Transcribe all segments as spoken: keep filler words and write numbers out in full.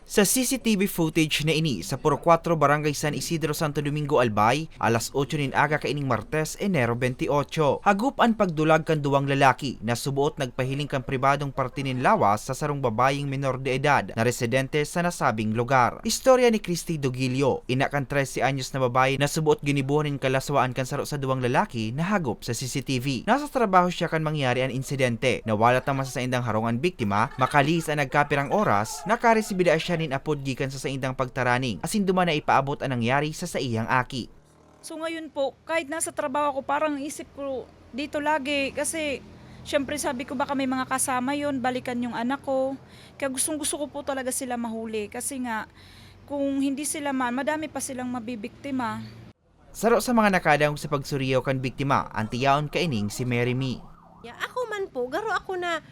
Sa C C T V footage na ini sa Purok Cuatro, Barangay San Isidro, Santo Domingo, Albay, alas otso nin aga kaining Martes, Enero twenty-eight, hagop an pagdulag kan duwang lalaki na suboot nagpahiling kan pribadong parte nin lawas sa sarong babayeng menor de edad na residente sa nasabing lugar. Istorya ni Christy Dogilio, ina kan trese anyos na babae na suboot ginibuhan nin kalaswaan kan saro sa duwang lalaki na hagop sa C C T V. Nasa trabaho siya kan mangyari an insidente. Nawalat naman sa saindang harong an biktima. Makalihis an nagkapirang oras, nakaresibida siya nin apod gikan sa saindang pagtaraning, asin duman na ipaabot an nangyari sa saiyang aki. So ngayon po, kahit nasa trabaho ako, parang isip ko dito lagi kasi syempre sabi ko baka may mga kasama yon, balikan yung anak ko. Kaya gustong gusto ko po talaga sila mahuli kasi nga kung hindi sila man, madami pa silang mabibiktima. Saro sa mga nakadangog sa pagsuriyaw kan biktima, an tiyaon kaining si Mary Mee. Ya, ako man po, garo ako na,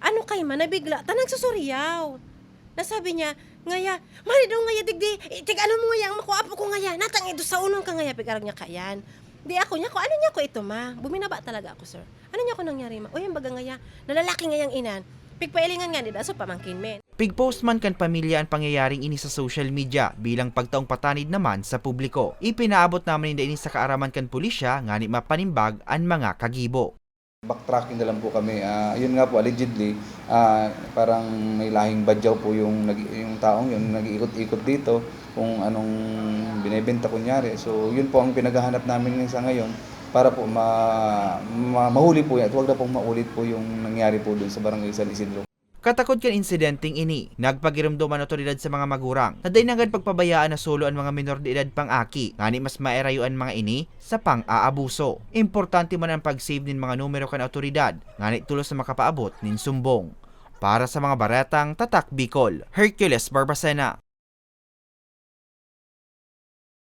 ano kay man, nabigla, ta nagsusuriyaw. Nasabi niya, ngaya, "Mari daw ngaya, digdi, eh, tig ano mo ngaya, ang makuha po ko ngaya, natang ido sa unon ka ngaya, pig-arag niya kayan." Di ako niya ko, "Ano niya ko ito, ma?" Buminaba talaga ako, sir. "Ano niya ko nangyari, ma?" "Uy, ang baga ngaya, nalalaki ngayang inan." Pigpailingan nga, di da, so pamangkin men. Pig-post man kan pamilya an pangyayaring ini sa social media bilang pagtaong patanid naman sa publiko. Ipinaabot naman ninda ini sa kaaraman kan pulisya ngani mapanimbag an mga kagibo. Backtracking na lang po kami. Ah, yun nga po, allegedly, ah, parang may lahing badyaw po yung nag-, yung taong yun, nag-iikot-ikot dito kung anong binebenta kunyari. So, yun po ang pinaghahanap namin ngayon sa ngayon para po ma-, ma-, mahuli po yan at huwag na pong maulit po yung nangyari po dun sa Barangay San Isidro. Katakod kan insidenteng ini, nagpagiromdom an awtoridad sa mga magurang na dai nanggad pagpabayaan na solo an mga menor de edad pang aki, ngani mas maerayo an mga ini sa pang-aabuso. Importante man ang pag-save nin mga numero kan awtoridad, ngani tolos na makapaabot nin sumbong. Para sa mga baretang Tatak Bicol, Hercules Barbacena.